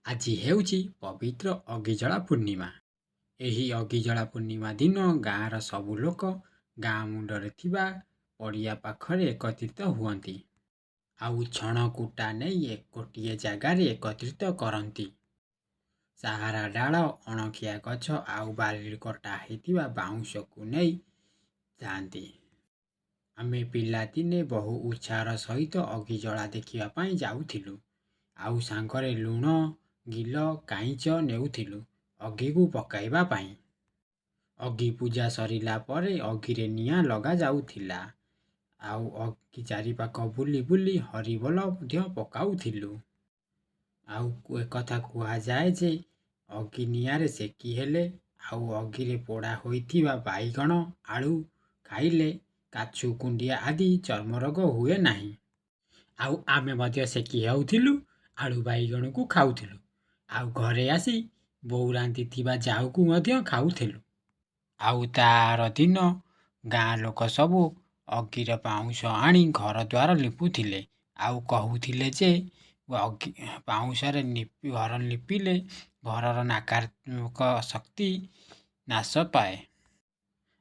ଆଜି ହେଉଛି ପବିତ୍ର ଅଗିଜଳା ପୂର୍ଣ୍ଣିମା। ଏହି ଅଗିଜଳା ପୂର୍ଣ୍ଣିମା ଦିନ ଗାଁର ସବୁ ଲୋକ ଗାଁ ମୁଣ୍ଡରେ ଥିବା ପଡ଼ିଆ ପାଖରେ ଏକତ୍ରିତ ହୁଅନ୍ତି। ଆଉ ଛଣ କୁଟା ନେଇ ଗୋଟିଏ ଜାଗାରେ ଏକତ୍ରିତ କରନ୍ତି। ସାହାରା ଡାଳ, ଅଣଖିଆ ଗଛ ଆଉ ବାରିରୁ କଟା ହେଇଥିବା ବାଉଁଶକୁ ନେଇ ଯାଆନ୍ତି। ଆମେ ପିଲାଦିନେ ବହୁ ଉତ୍ସାହର ସହିତ ଅଗିଜଳା ଦେଖିବା ପାଇଁ ଯାଉଥିଲୁ। ଆଉ ସାଙ୍ଗରେ ଲୁଣ, ଗିଲ, କାଇଁଚ ନେଉଥିଲୁ ଅଗିକୁ ପକାଇବା ପାଇଁ। ଅଗି ପୂଜା ସରିଲା ପରେ ଅଗିରେ ନିଆଁ ଲଗାଯାଉଥିଲା। ଆଉ ଅଗି ଚାରିପାଖ ବୁଲି ବୁଲି ହରିବୋଲ ମଧ୍ୟ ପକାଉଥିଲୁ। ଆଉ ଏକଥା କୁହାଯାଏ ଯେ ଅଗି ନିଆଁରେ ସେକି ହେଲେ ଆଉ ଅଗିରେ ପୋଡ଼ା ହୋଇଥିବା ବାଇଗଣ, ଆଳୁ ଖାଇଲେ କାଛୁ କୁଣ୍ଡିଆ ଆଦି ଚର୍ମରୋଗ ହୁଏ ନାହିଁ। ଆଉ ଆମେ ମଧ୍ୟ ସେକି ହେଉଥିଲୁ, ଆଳୁ ବାଇଗଣକୁ ଖାଉଥିଲୁ। ଆଉ ଘରେ ଆସି ବୋଉ ରାନ୍ଧିଥିବା ଜାଉକୁ ମଧ୍ୟ ଖାଉଥିଲୁ। ଆଉ ତା ଆରଦିନ ଗାଁ ଲୋକ ସବୁ ଅଗିର ପାଉଁଶ ଆଣି ଘରଦ୍ୱାର ଲିପୁଥିଲେ। ଆଉ କହୁଥିଲେ ଯେ ଅଗି ପାଉଁଶରେ ଘର ଲିପିଲେ ଘରର ନକାରାତ୍ମକ ଶକ୍ତି ନାଶ ପାଏ।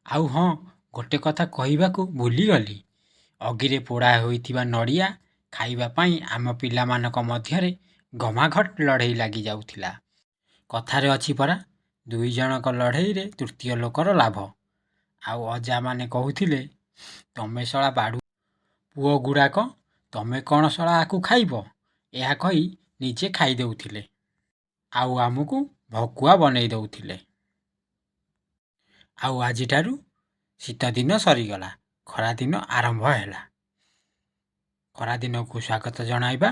ଆଉ ହଁ, ଗୋଟେ କଥା କହିବାକୁ ଭୁଲିଗଲି। ଅଗିରେ ପୋଡ଼ା ହୋଇଥିବା ନଡ଼ିଆ ଖାଇବା ପାଇଁ ଆମ ପିଲାମାନଙ୍କ ମଧ୍ୟରେ ଘମାଘୋଟ ଲଢ଼େଇ ଲାଗିଯାଉଥିଲା। କଥାରେ ଅଛି ପରା, ଦୁଇ ଜଣଙ୍କ ଲଢ଼େଇରେ ତୃତୀୟ ଲୋକର ଲାଭ। ଆଉ ଅଜାମାନେ କହୁଥିଲେ, ତମେ ଶଳା ବାଡ଼ୁଅ ପୁଅଗୁଡ଼ାକ, ତମେ କ'ଣ ଶଳା ଆକୁ ଖାଇବ? ଏହା କହି ନିଜେ ଖାଇଦେଉଥିଲେ। ଆଉ ଆମକୁ ଭକୁଆ ବନେଇ ଦେଉଥିଲେ। ଆଉ ଆଜିଠାରୁ ଶୀତଦିନ ସରିଗଲା, ଖରାଦିନ ଆରମ୍ଭ ହେଲା। ଖରାଦିନକୁ ସ୍ୱାଗତ ଜଣାଇବା।